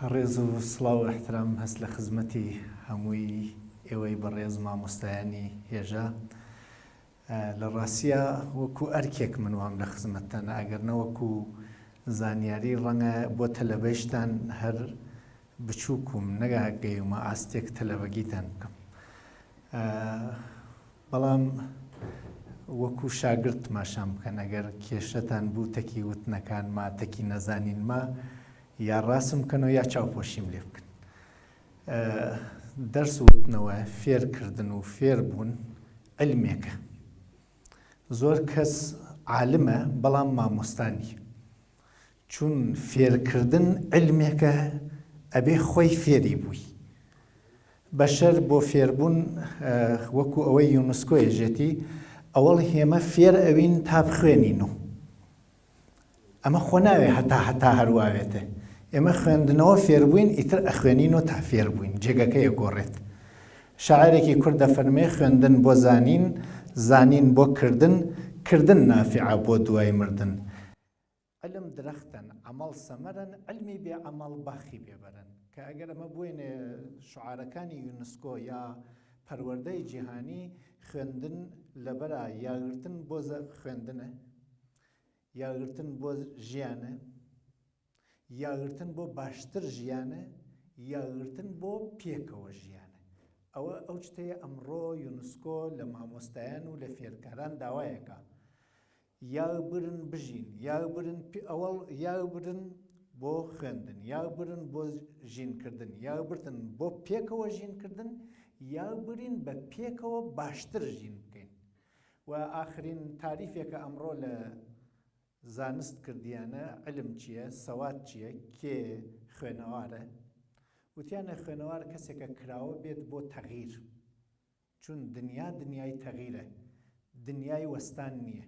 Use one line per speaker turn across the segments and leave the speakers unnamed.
ڕێز و سڵاو و ئیحترامم هەس لە خزمەتی هەمووی ئێوەی بەڕێز مامۆستایانی هێژا. لە ڕاستیا وەکو ئەرکێک من وام لە خزمەتتانە ئەگەر نە وەکو زانیاری ڕەنگە بۆ تەلەبەیشتان هەر بچووکوم نەگا گەیومە ئاستێک تەلەبەگیتان بکەم. بەڵام وەکو شاگرد تماشام بکەن ئەگەر کێشەتان بوو تەکی وتنەکانما تەکی نەزانینما یا ڕاستم بکەنەوە یا چاوپۆشیم لێ بکەن. دەرس وتنەوە فێرکردن و فێربوون علمێکە زۆر کەس عالمە بەڵام مامۆستا نییە چون فێرکردن علمێکە ئەبێ خۆی فێری بووی بەشەر بۆ فێربوون وەکو ئەوەی یونسکۆ ێژێتی ئەوەڵ هێمە فێر ئەوین تا بخوێنین و ئەمە خۆ ناوێ هەتا هەتا هەر واوێتێ ئێمە خوێندنەوە فێربووین ئیتر ئەخوێنین و تا فێربووین جێگەکە ئەگۆڕێت شاعێرێکی کورد دەفەرمێ خوێندن بۆ زانین زانین بۆ کردن کردن نافعە بۆ دوای مردن علم درەختەن عەمەڵ سەمەرەن علمی بێ عەمەڵ باخی بێ بەرەن کە ئەگەر ئەمە بوێنێ شعارەکانی یونسکۆ یا پەروەردەی جیهانی خوێندن لەبەرا یاگرتن بۆ خوێندنە یاگرتن بۆ ژیانە یاگرتن بۆ باشتر ژیانە یاگرتن بۆ پێکەوە ژیانە ئەوە ئەو شتەیە ئەمڕۆ یونسکۆ لە مامۆستایان و لە فێرکاران داوایەکە یاگرن بژین یاگرن ئەوەڵ یاگرن بۆ خوێندن یاگرن بۆ ژینکردن یاگرتن بۆ پێکەوە ژینکردن یاگرین بە پێکەوە باشتر ژین بکەین و ئاخرین تاریفێکە ئەمڕۆ لە زانست کردیانە علم چییە سەواد چییە کێ خوێنەوارە وتیانە خوێنەوار کەسێکە کراوە بێت بۆ تەغیر چون دنیا دنیای تەغیرە دنیای وەستان نییە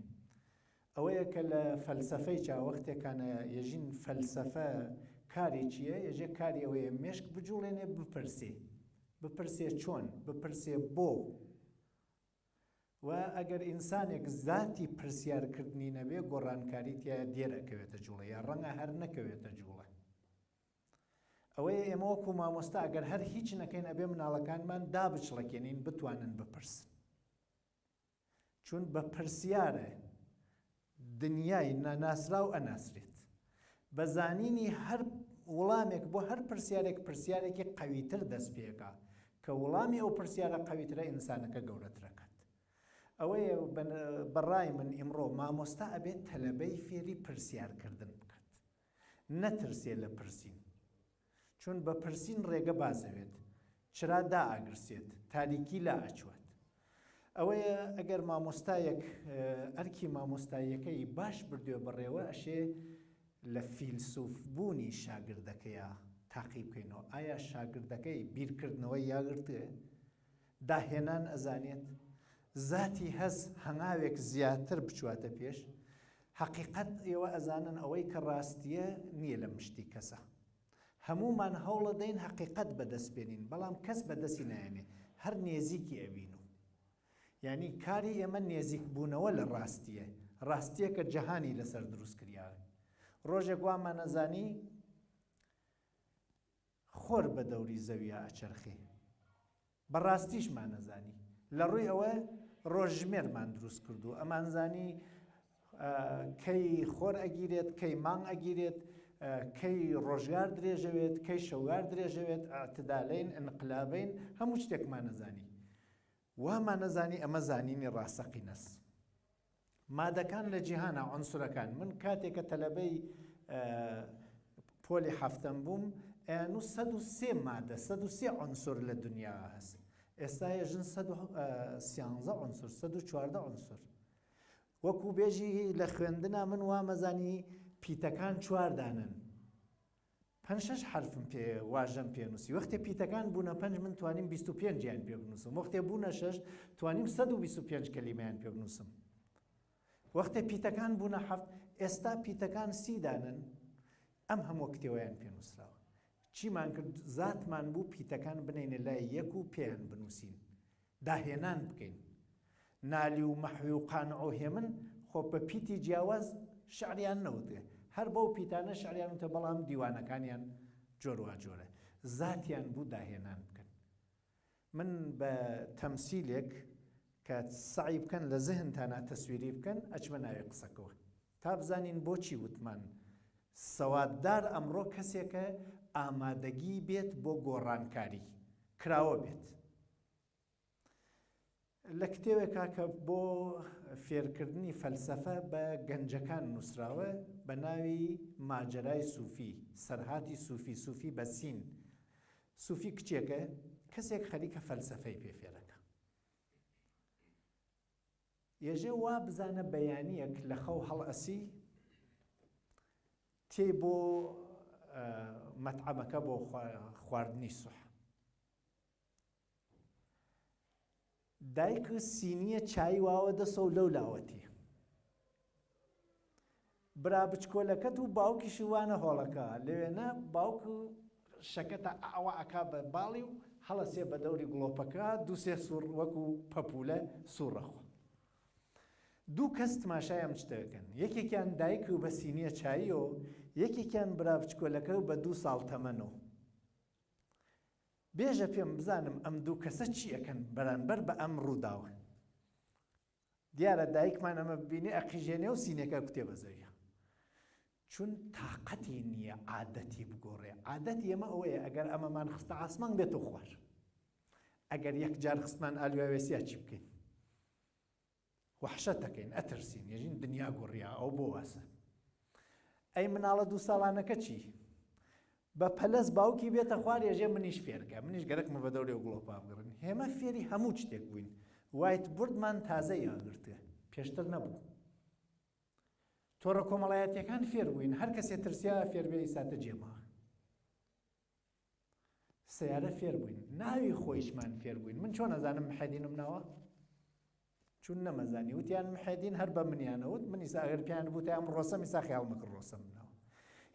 ئەوەیە کە لە فەلسەفەی چا وەختێکانە یەژین فەلسەفە کاری چییە یەژێ کاری ئەوەیە مێشک بجوڵێنێ بپرسێ بپرسێ چۆن بپرسێ بۆ و ئەگەر ئینسانێک زاتی پرسیارکردنی نەبێ گۆڕانکاری تیایا دێر ئەکەوێتە جوڵە یا ڕەنگە هەر نەکەوێتە جوڵە ئەوەیە ئێمە وەکو مامۆستا ئەگەر هەر هیچ نەکەین ئەبێ مناڵەکانمان دابچڵەکێنین بتوانن بپرسن چون بە پرسیارە دنیای ناناسراو ئەناسرێت. بە زانینی هەر وڵامێک بۆ هەر پرسیارێک پرسیارێکی قەویتر دەست پێکا کە وڵامی ئەو پرسیارە قەویترە ئینسانەکە گەورەترەکات. ئەوەیە بەڕای من ئیمڕۆ مامۆستا ئەبێت تەلەبەی فێری پرسیارکردن بکات. نەترسێ لە پرسین. چون بە پرسین ڕێگە بازەوێت، چرا دائەگرسێت، تاریکی لا ئەچوات. ئەوەیە ئەگەر مامۆستایەک ئەرکی مامۆستاییەکەی باش بردوێ بەڕێوە ئەشێ لە فیلسوف بوونی شاگردەکەیا تاقی بکەینەوە ئایا شاگردەکەی بیرکردنەوەی یاگرتێ داهێنان ئەزانێت زاتی هەز هەنگاوێک زیاتر بچواتە پێش هەقیقەت ئێوە ئەزانن ئەوەی کە ڕاستیە نییە لە مشتی کەسە هەموومان هەوڵەدەین هەقیقەت بەدەست بێنین بەڵام کەس بەدەستی نایەنێ هەر نێزیکی ئەبین و یعنی کاری ئێمە نێزیک بوونەوە لە ڕاستیە ڕاستیەکە جەهانی لەسەر دروست کریاوە ڕۆژێک وامانەزانی خۆر بە دەوری زەویا ئەچەرخێ بە ڕاستیشمان ئەزانی لە ڕووی ئەوە ڕۆژژمێرمان دروست کردو ئەمانزانی کەی خۆر ئەگیرێت کەی مانگ ئەگیرێت کەی ڕۆژگار درێژەوێت کەی شەوگار درێژەوێت ئەعتدالین انقلابین هەموو شتێکمان نەزانی وامان نەزانی ئەمە زانینی ڕاستەقینەس مادەکان لە جیهانا عونسورەکان من کاتێک کە تەلەبەی پۆلی حەفتەم بووم ئەیانو 103 مادە 103 عونسور لە دنیا هەست ئێستا ژن 113 عونسور 114 عونسور وەکو بێژی لە خوێندنا من وامەزانی پیتەکان چواردانن پەنج شەش حەرفم پێ واژەم پێ نووسی وەختێ پیتەکان بوونە پەنج من توانیم 25 یان پێ بنووسم وەختێ بوونە شەش توانیم 125 کەلیمەیان پێ بنووسم وەختێ پیتەکان بوونە حەفت ئێستا پیتەکان سی دانن ئەم هەموو کتێوەیان پێ نووسراوە چیمان کرد زاتمان بوو پیتەکان بنینە لای یەک و پێیان بنووسین داهێنان بکەین. نالی و مەحوی و قانع و هێمن خۆ بە پیتی جیاواز شعریان نەوتێ هەر بەو پیتانە شعریان وتە بەڵام دیوانەکانیان. جۆرواجۆرە زاتیان بوو داهێنان بکەن. من بە تەمسیلێک کە سەعی بکەن لە زهنتانا تەسویری بکەن ئەچمە ناوی قسەکەوە تا بزانین بۆچی وتمان سەواددار ئەمڕۆ کەسێکە ئامادەگی بێت بۆ گۆڕانکاری کراوە بێت. لە کتێوێکا کە بۆ فێرکردنی فەلسەفە بە گەنجەکان نووسراوە بە ناوی ماجەرای سوفی، سەرهاتی سوفی، سوفی بە سین، سوفی کچێکە کەسێک خەریکە فەلسەفەی پێ فێرەکە. یەژێ وا بزانە بەیانیەک لە خەو هەڵئەسی تێی بۆ مەتعەمەکە بۆ خواردنی سوح. دایک سینیە چایی واوە دەسە و لەو لاوەتی برا بچکۆلەکەت و باوکیشی وانە هۆڵەکە لەوێنە باوک شەکەتە ئاوا ئەکا بە باڵی و هەڵەسێ بە دەوری گڵۆپەکە دووسێ سوڕ وەکو پەپولە سوڕەخۆ دوو کەس تماشای ئەم شتەکەن یەکێکیان دایک و بە سینیە چاییەوە یەکێکیان برا بچکۆلەکە و بە دوو ساڵ تەمەنەوە بێژە پێم بزانم ئەم دوو کەسە چی ئەکەن بەرانبەر بە ئەم ڕووداوە. دیارە دایکمان ئەمە ببینێ ئەقیژێنێ و سینەکە کوتێ بە زەویە. چون تاقەتی نییە عادەتی بگۆڕێ. عادەتی ئێمە ئەوەیە ئەگەر ئەمەمان خستە ئاسمان بێتە خوار. ئەگەر یەک جار خستمان ئالویاوێسیا چی بکەین؟ وەحشەت ئەکەین ئەترسین یەژین دنیا گوڕیا ئەو بۆ واسە ئەی مناڵە دوو ساڵانەکە چی بە پەلەس باوکی بێتە خوار یەژێ منیش فێرکە منیش گەرەکمە بە دەوری و گڵۆپا بگڕن هێمە فێری هەموو شتێک بووین whiteboard مان تازە یاگرتێ پێشتر نەبوو تۆڕە کۆمەڵایەتیەکان فێر بووین هەر کەسێ ترسیا فێربێ ئیساتە جێما سیارە فێر بووین ناوی خۆیشمان فێر بووین من چۆن ئەزانم محێدینم ناوە چون نەمەزانی وتیان محێدین هەر بە منیانەوت من ئیسا ئەگەر پیان بوتیان ڕۆسەم ئیسا خیاڵ مەکرد ڕۆسەم ناوە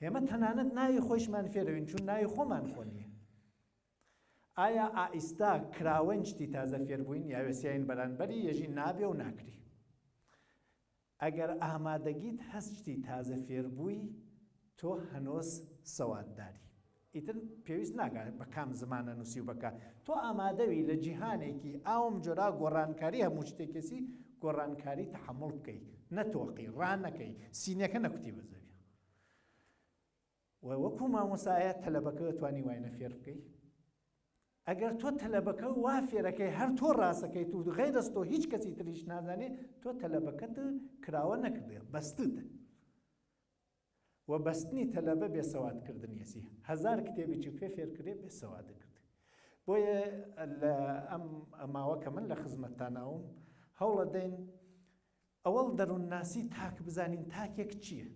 ئێمە تەنانەت ناوی خۆیشمان فێرەوین چون ناوی خۆمان خۆ نییە ئایا ئائیستا کراوەین شتی تازە فێربووین یاوێسیاین بەرانبەری یەژی نابێ و ناکری ئەگەر ئامادەگیت هەست شتی تازە فێربووی تۆ هەنۆز سەوادداری ئیتر پێویست ناکات بە کام زمانە نووسی و بەکە تۆ ئامادەوی لە جیهانێکی ئاوم جۆرا گۆڕانکاری هەموو شتێکێسی گۆڕانکاری تەحمل بکەی نەتۆقی ڕانەکەی سینەکە نەکوتی بە زەوی و وەکو مامۆسایە تەلەبەکە توانی واینە فێر بکەی ئەگەر تۆ تەلەبەکە وا فێرەکەی هەر تۆ ڕاستەکەیت و غەیرەز تۆ هیچ کەسی تریش نازانێ تۆ تەلەبەکەت کراوە نەکردێ بەستت و بەستنی تەلەبە بێ سەواد کردنیەسی هەزار کتێبێکی پێ فێرکرێ بێ سەواد کرد بۆیە لە ئەم ماوە کە من لە خزمەتتاناوم هەوڵە دەین ئەوەڵ دەروونناسی تاک بزانین تاکێک چییە؟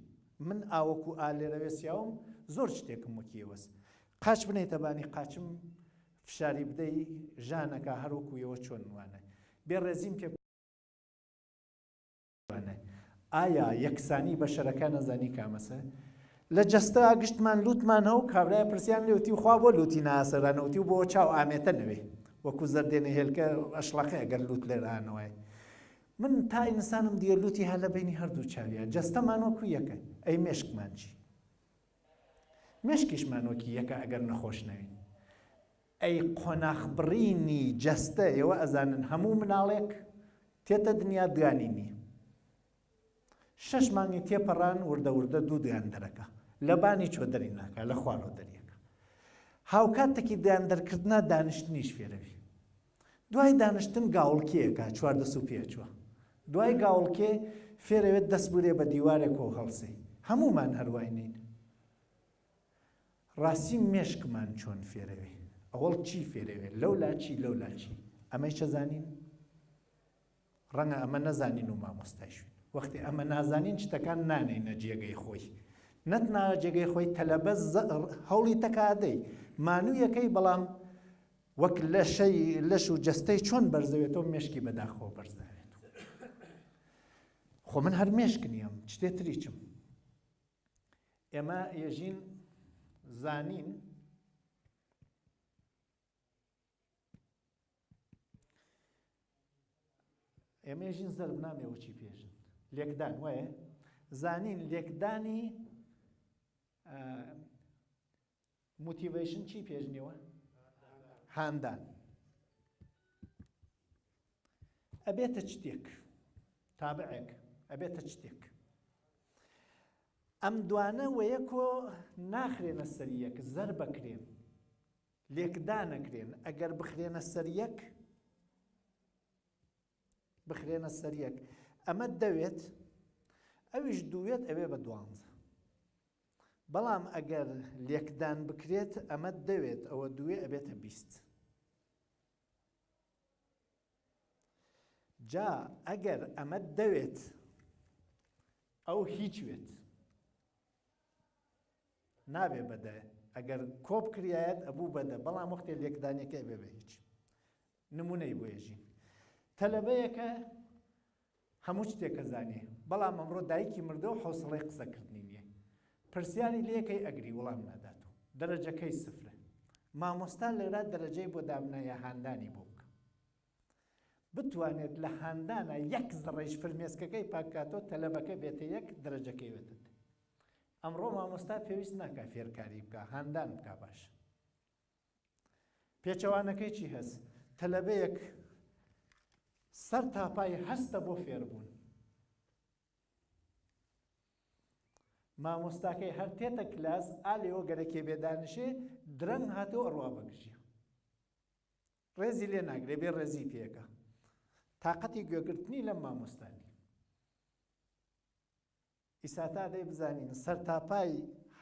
من ئاوەکو ئا لێرە وێسیاوم زۆر شتێکم وەکی ئێوەس. قاچ بنێیتە بانی قاچم فشاری بدەی ژانەکا هەر وەکو ئێوە چۆن وانە. بێ ڕێزیم پێ وانە. ئایا یەکسانی بەشەرەکان ئەزانی کامەسە؟ لە جەستە گشتمان لوتمان هەو کابرای پرسیان لێ وتی خوا بۆ لوتی ناسەرانە وتی بۆ چاو ئامێتە نەوێ وەکو زەردێنە هێلکە ئەشڵەقێ ئەگەر لوت لێرانەوەی من تا ئینسانم دیە لوتی ها لە بەینی هەردوو چاویا جەستەمان وەکو یەکە ئەی مێشکمان چی مێشکیشمان وەکی یەکە ئەگەر نەخۆش نەوین ئەی قۆناخ بڕینی جەستە ئێوە ئەزانن هەموو مناڵێک تێتە دنیا دوانی نییە شەش مانگی تێپەڕان وردە وردە دوو دویان دەرەکە لە بانی چۆ دەری ناکە لە خوارەوە دەریەکە هاوکات تەکی دویان دەرکردنا دانیشتنیش فێرەوی دوای دانیشتن گاوڵکێیەکە چوار دەس و پێ چوە دوای گاوڵکێ فێرەوێت دەست بورێ بە دیوارێک و هەڵسێ هەمومان هەروای نین ڕاستی مێشکمان چۆن فێرەوێ ئەوەڵ چی فێرەوێ لەو لاچی لەو لاچی ئەمەی چەزانین ڕەنگە ئەمە نەزانین و مامۆستایشین. وەختی ئەمە نازانین شتەکان نانێینە جێگەی خۆی. نەتناوە جێگەی خۆی تەلەبە هەوڵی تەکادەی مانوویەکەی بەڵام وەک لەشەی لەش و جەستەی چۆن بەرزەوێتەوە مێشکی بەداخەوە بەرز ناوێت. خۆ من هەر مێشک نییەم شتێ تریچم. ئێمە یەژین زانین ئێمە ژین زەرب نامێ چی پێژن لێکدان وایە زانین لێکدانی. Motivation چی پێشنیوە؟ هاندان. ئەبێتە شتێک، تابعێک، ئەبێتە شتێک. ئەم دوانە وەیەکۆ ناخرێنە سەر یەک، زەربەکرێن، لێکدانەکرێن، ئەگەر بخرێنە سەر یەک، بخرێنە سەر یەک، ئەمە دەوێت، ئەویش دووێت ئەوێ بە دوانزە. بەڵام ئەگەر لێکدان بکرێت ئەمە دەوێت ئەوە دوێ ئەبێتە 20. جا ئەگەر ئەمە دەوێت ئەو هیچ وێت نابێ بەدە ئەگەر کۆپ کریایەت ئەبوو بەدە بەڵام وەختێ لێکدانەکە بێ بە هیچ نمونەی بۆ ێژین تەلەبەیەکە هەموو شتێک ئەزانێ بەڵام ئەمڕۆ دایکی مردوە و حەوسەڵەی قسەکردنی نیە پرسیاری لێکەی ئەگری وڵام نادات و دەرەجەکەی سفرە مامۆستا لێرا دەرەجەی بۆ دابنە یا هاندانی بۆ بکە بتوانێت لە هاندانە یەک زڕەیش فرمێسکەکەی پاککاتەوە تەلەبەکە بێتە یەک دەرەجەکەی وێتە ئەمڕۆ مامۆستا پێویست ناکا فێرکاری بکە هاندان بکە باش پێچەوانەکەی چی هەس؟ تەلەبەیەک سەر تاپای هەستە بۆ فێربوون. مامۆستاکەی هەر تێتە کلاس ئا لێوە گەرەکێ بێ دانیشێ درەنگ هاتەوە ئەڕوا بەگژیە. ڕێزی لێ ناگرێ بێ ڕێزی پێکە. تاقەتی گوێگرتنی لەم مامۆستا نییە. ئیساتا دەی بزانین سەرتاپای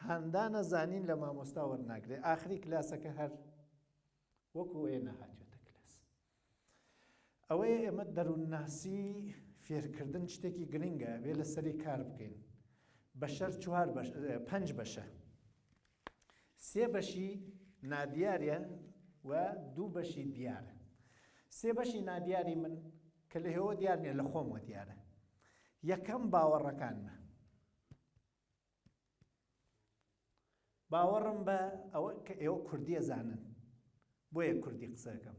هاندانە زانین لە مامۆستا وەرناگرێ ئاخری کلاسەکە هەر وەکو ئێ نەهاتوێتە کلاس ئەوەیە ئێمە دەروونناسی فێرکردن شتێکی گرنگە بێ لەسەری کار بکەین بەشەر چوار بەش پەنج بەشە سێ بەشی نادیارە و دوو بەشی دیارە سێ بەشی نادیاری من کە لە هێوە دیار نیە لە خۆمەوە دیارە یەکەم باوەڕەکانمە باوەڕم بە ئەوە کە ئێوە کوردیە زانن بۆیە کوردی قسەکەم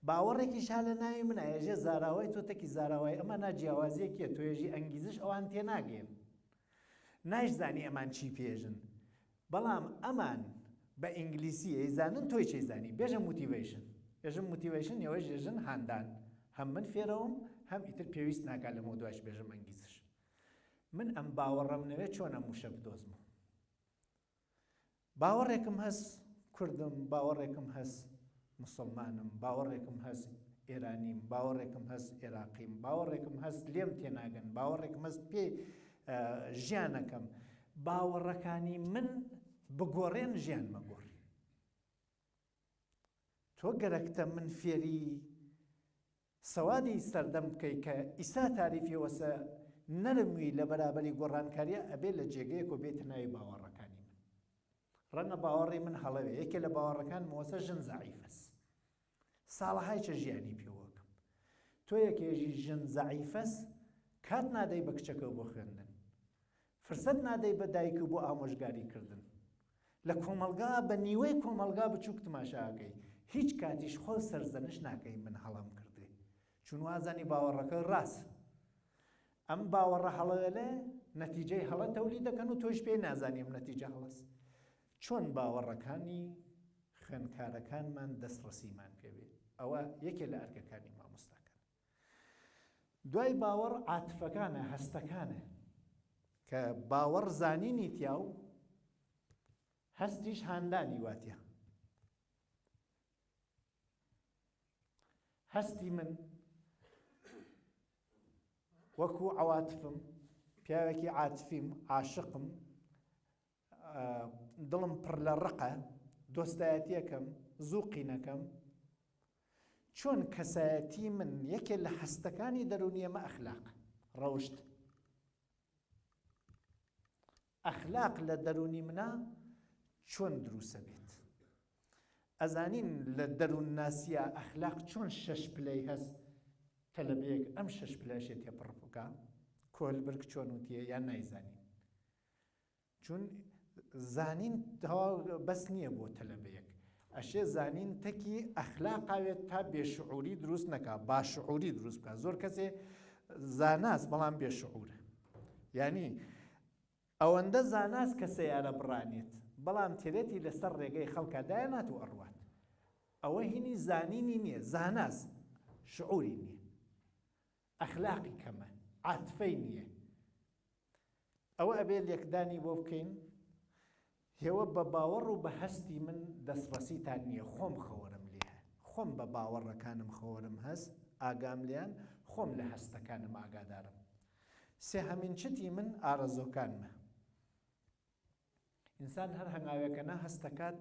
باوەڕێکیش ها لە ناوی من ئەێژێ زاراوای تۆ تەکی زاراوای ئەمە ناجیاوازیەکیە تۆێژی ئەنگیزش ئەوان تێناگەن نایشزانی ئەمان چی پێژن بەڵام ئەمان بە ئینگلیسی ئەیزانن تۆی چەیزانی بێژە motivation ئێژم motivation ئێوەش ێژن هاندان هەم من فێرەوم هەم ئیتر پێویست ناکا لەمەو دوایش بێژم ئەنگیزش من ئەم باوەڕەم نەوێ چۆن ئەم وشە بدۆزمەوە باوەڕێکم هەس کوردم، باوەڕێکم هەس موسڵمانم، باوەڕێکم هەس ئێرانیم، باوەڕێکم هەس ئێراقیم، باوەڕێکم هەس لێم تێناگەن، باوەڕێکم هەس پێ ژیانەکەم. باوەڕەکانی من بگۆڕێن ژیان مەگۆڕی. تۆ گەرەکتە من فێری سەوادی سەردەم بکەی کە ئیسا تاریفی وەسە نەرم وی لە بەرابەری گۆڕانکاریە ئەبێ لە جێگەیەکۆ بێیتە ناوی باوەڕەکانی من ڕەنگە باوەڕی من هەڵەوێ یەکێ لە باوەڕەکانم وەسە ژن زەعیفەس ساڵەهای چە ژیانی پێوەکەم تۆ یەکێژی ژن زەعیفەس کات نادەی بە کچەکە بۆ خوێندن فرسەت نادەی بە دایک و بۆ ئامۆژگاری کردن لە کۆمەڵگا بە نیوەی کۆمەڵگا بچوک تماشا ئەکەی هیچ کاتیش خۆ سەرزەنش ناکەی من هەڵەم کردێ چون وازانی باوەڕەکە ڕاست ئەم باوەڕە هەڵەیەلە نەتیجەی هەڵە تەولی دەکەن و تۆش پێی نازانی ئەم نەتیجە هەڵەس چۆن باوەڕەکانی خوێنکارەکانمان دەستڕسیمان پێبێ ئەوە یەکێ لە ئەرکەکانی مامۆستاکان دوای باوەڕ عاتفەکانە، هەستەکانە، کە باوەڕ زانینی تیا و هەستیش هاندانی واتە. هەستی من وەکو عواتفم پیاوێکی عاتفیم عاشقم دڵم پڕ لە ڕقە دۆستایەتیەکەم زوو قینەکەم چۆن کەسایەتی من یەکێ لە هەستەکانی دەرونی ئەمە ئەخلاق ڕەوشت ئەخلاق لە دەرونی منە چۆن دروسە بێت ئەزانین لە دەروون ناسیە ئەخلاق چۆن شەش پلەی هەست تەلەبەیەک ئەم شەش پلەشێ تێپەڕ بکە کۆلبرگ چۆن وتیە یان نایزانین چون زانین تەواو بەس نییە بۆ تەلەبەیەک ئەشێ زانین تەکی ئەخلاقاوێت تا بێشعوری دروست نەکا باشعوری دروست بکە زۆر کەسێ زاناس بەڵام بێشعورە یعنی ئەوەندە زاناس کە سەیارە بڕانێت. بەڵام تێرێتی لەسەر ڕێگەی خەڵکا دایەنات و ئەڕوات. ئەوە هینی زانینی نییە، زاناس، شعوری نییە. ئەخلاقی کەمە، عاتفەی نییە. ئەوە ئەبێ لێکدانی بۆ بکەین. هێوە بە باوەڕ و بە هەستی من دەستڕەسیتان نییە، خۆم خەوەرم لێ هە. خۆم بە باوەڕەکانم خەوەرم هەس، ئاگام لێیان، خۆم لە هەستەکانم ئاگادارم. سێهەمین چتی من ئارەزۆکانمە. ئینسان هەر هەنگاوێکە نا هەست دەکات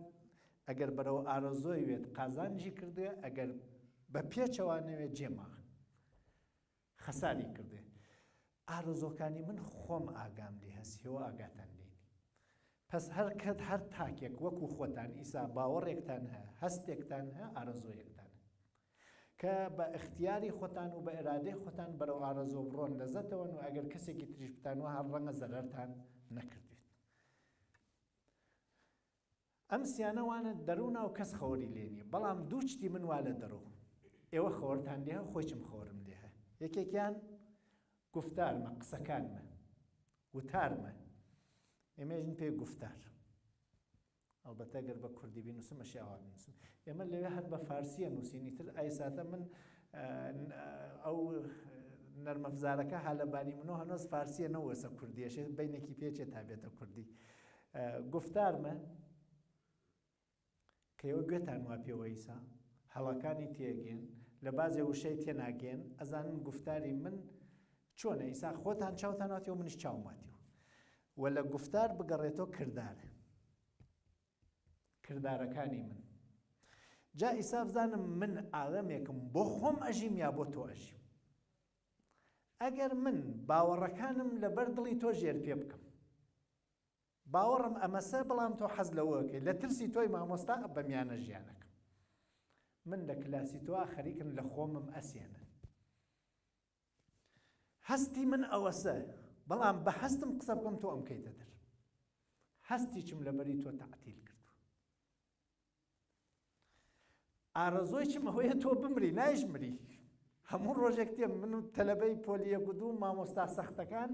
ئەگەر بەرەو ئارەزۆی وێت قازانجی کردێ ئەگەر بە پێچەوانەوێ جێما خەساری کردێ ئارەزۆکانی من خۆم ئاگام لێ هەست هێوە ئاگاتان لێنی پس هەر کەت هەر تاکێک وەکو خۆتان ئیسا باوەڕێکتان هە هەستێکتان هە ئارەزۆیەکتان کە بە ئیختیاری خۆتان و بە ئیرادەی خۆتان بەرەو ئارەزۆ بڕۆن لەزەتەوەن و ئەگەر کەسێکی تریش بتانوە هەر ڕەنگە زەرەرتان نەکردبێت. ئەم سیانە وانە دەروونە و کەس خەوەری لێ نییە بەڵام دوو چتی من وا لە دەرو ئێوە خەوەرتان لێ هە خۆیچم خەوەرم لێ هە یەکێکیان گوفتارمە قسەکانمە وتارمە ئێمەژن پێ گوفتار ئەڵبەتە گەر بە کوردی بینووسم ئەشێ ئاوا بنووسم. ئێمە لەوێ هەر بە فارسیە نووسین ئیتر ئایساتە من ئەو نەرمەفزارەکە هالەبانی منۆ هەنۆز فارسیە نەوەسە کوردی ئەشێ بینێکی پێچێ تا بێتە کوردی گفتارمە کە ئێوە گوێتان وا پێوەیسا هەڵەکانی تێگەن لە بازێ وشەی تێناگەن ئەزانن گفتاری من چۆنە ئیسا خۆتان چاوتان واتەوە منیش چاوم واتەوە و لە گوفتار بگەڕێتۆ کردار کردارەکانی من جا ئیسا بزانم من ئاغەمێکم بۆ خۆم ئەژیم یا بۆ تۆ ئەژیم ئەگەر من باوەڕەکانم لەبەر دڵی تۆ ژێر پێ بکەم باوەڕم ئەمەسە بەڵام تۆ حەز لەوەکەی لە ترسی تۆی مامۆستا بەمیانە ژیانەکەم من لە کلاسی تۆ خەریکن لە خۆمم ئەسێنن هەستی من ئەوەسە بەڵام بە هەستم قسە بکەم تۆ ئەم کەیتە دەر هەستیچم لەبەری تۆ تەعتیل کردو ئارەزۆی چم ئەوەیە تۆ بمری نایش مری هەموو ڕۆژێک تێم من و تەلەبەی پۆلیە گودو مامۆستا سەختەکان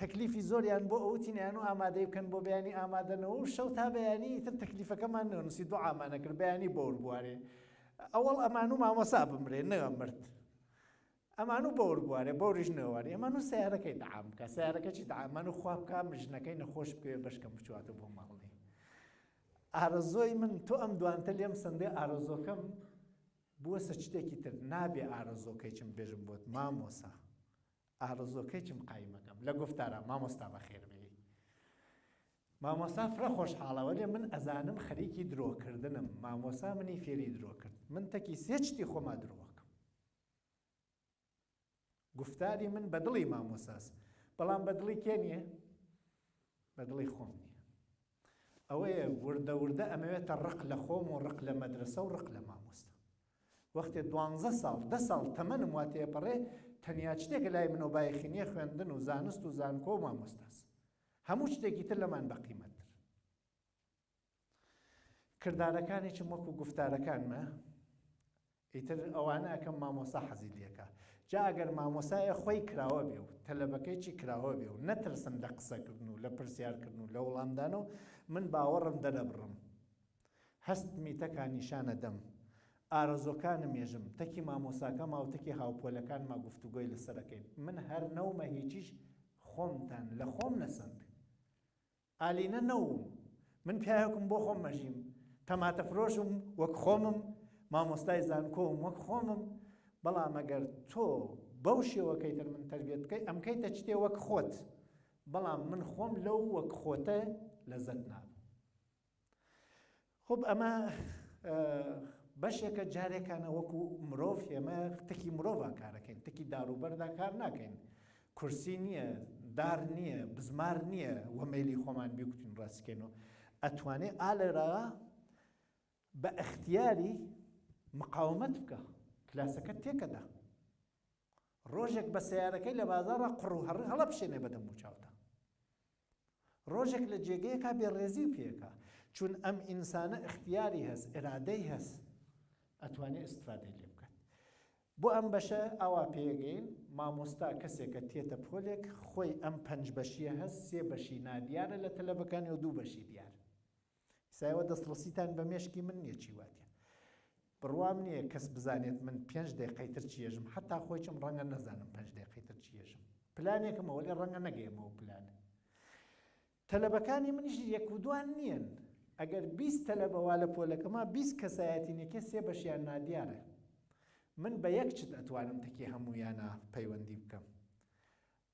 تەکلیفی زۆریان بۆ ئەوتینیان و ئامادەی بکەن بۆ بەیانی ئامادەنەوە و شەو تا بەیانی تر تەکلیفەکەمان نەنووسی دوعامانەکرد بەیانی بۆر بوارێ ئەوەڵ ئەمانوو مامۆسا بمرێ نە مرد ئەمانوو بەور بوارێ بەوریش نەوارێ ئەمانوو سیارەکەی دەعام بکە سیارەکە چی دەعامانو خوا بکە ژنەکەی نەخۆش بکەوێ بەشکەم بچواتە بۆ ماڵی ئارەزۆی من تۆ ئەم دوانتە لێم سندێ ئارەزۆکەم بووە سە شتێکی تر نابێ ئارەزۆکەی چم بێژم بۆت مامۆسا ئارەزۆکەی چم قایمەکەم لە گفتارە مامۆستا بەخێر بێی مامۆستا فرە خۆشحاڵە وەلێ من ئەزانم خەریکی درۆ کردنم مامۆسا منی فێری درۆ کرد من تەکی سێ چتی خۆما درۆکەم گفتاری من بە دڵی مامۆساس بەڵام بە دڵی کێ نییە بە دڵی خۆم نییە ئەوەیە وردە وردە ئەمەوێتە ڕق لە خۆم و ڕق لە مەدرسە و ڕق لە مامۆستا وەختێ دوانزە ساڵ دە ساڵ تەمەنم وا تێپەڕێ تەنیا شتێکە لای منەوە بایەخی نییە خوێندن و زانست و زانکۆ و مامۆستاس هەموو شتێکی تر لەمان بەقیمەتتر. کردارەکانیشم وەکو گوفتارەکانمە ئیتر ئەوانە ئەکەم مامۆسا حەزی لێکا جا ئەگەر مامۆسایە خۆی کراوە بێ و تەلەبەکەی چی کراوە بێ و نەترسن لە قسەکردن و لە پرسیارکردن و لە وەڵامدان و من باوەڕم دەرەبڕم هەستمی تەکا نیشانە دەم ئارەزۆکانم ێژم تەکی مامۆساکەما و تەکی هاوپۆلەکانما گفتوگۆی لەسەرەکەین من هەر نەومە هیچیش خۆمتان لە خۆم نەسەند ئالینە نەوم من پیاوێکم بۆ خۆم مەژیم تەماتە فرۆشم وەک خۆمم مامۆستای زانکۆم وەک خۆمم بەڵام ئەگەر تۆ بەو شێوەکەی تر من تەربیەت بکەی ئەمکەیتە شتێ وەک خۆت بەڵام من خۆم لەو وەک خۆتە لەزەت نابم خب ئەمە بەشێکە جارێکانە وەکو مرۆڤ ئێمە تەکی مرۆڤ کارەکەین تەکی داروبەردا کار ناکەین کورسی نییە دار نییە بزمار نییە وە مەلی خۆمان بیکوتین ڕاستکەین و ئەتوانێ ئالێرا بە ئەختیاری مقاومەت بکە کلاسەکە تێکەدا ڕۆژێک بە سیارەکەی لە بازاڕە قڕ و هەڕ هەڵەپشێنێ بەدەم و چاوتە ڕۆژێک لە جێگەیەکا بێڕێزی پێکا چون ئەم ئینسانە ئیختیاری هەس ئیرادەی هەس ئەتوانێ ئیستفادەی لێ بکات. بۆ ئەم بەشە ئاوا پێگەین، مامۆستا کەسێکە تێتە پۆلێک خۆی ئەم پەنج بەشیە هەس، سێ بەشی نادیارە لە تەلەبەکانی و دوو بەشی دیار. ئیستا ئێوە دەستڕەسیتان بە مێشکی من نییە چی واتە. بڕوام نییە کەس بزانێت من پێنج دەیقەی تر چی ئێژم، حەتا خۆیچم ڕەنگە نەزانم پێنج دەیقەی تر چی ئێژم. پلانێکم هەیە وەلێ ڕەنگە نەگەیەمەوە پلانە. تەلەبەکانی منیش یەک و دوان نییەن. ئەگەر 20 تەلەبە وا لە پۆلەکەما 20 کەسایەتی نێکێ سێ بەشیان نادیارە. من بە یەک چت ئەتوانم تەکی هەموویانا پەیوەندی بکەم.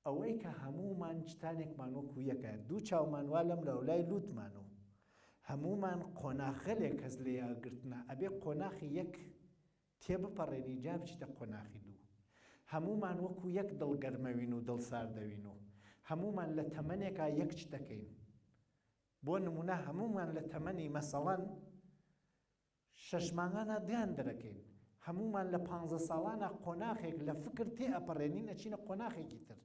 ئەوەی کە هەموومان چتانێکمان وەکوو یەکە، دوو چاومان وا لەم لاولای لووتمان و هەموومان قۆناخگەلێک هەست لە یەکگرتنە، ئەبێ قۆناخی یەک تێبپەڕێنی جا بچیتە قۆناخی دوو. هەموومان وەکوو یەک دڵ گەرمەوین و دڵ ساردەوین و هەموومان لە تەمەنێکا یەک چت دەکەین. بۆ نموونە هەموومان لە تەمەنی مەسەڵەن شەش مانگانا دان دەرەکەین. هەموومان لە پانزە ساڵانا قۆناخێک لە فکر تێئەپەڕێنین ئەچینە قۆناخێکی تر.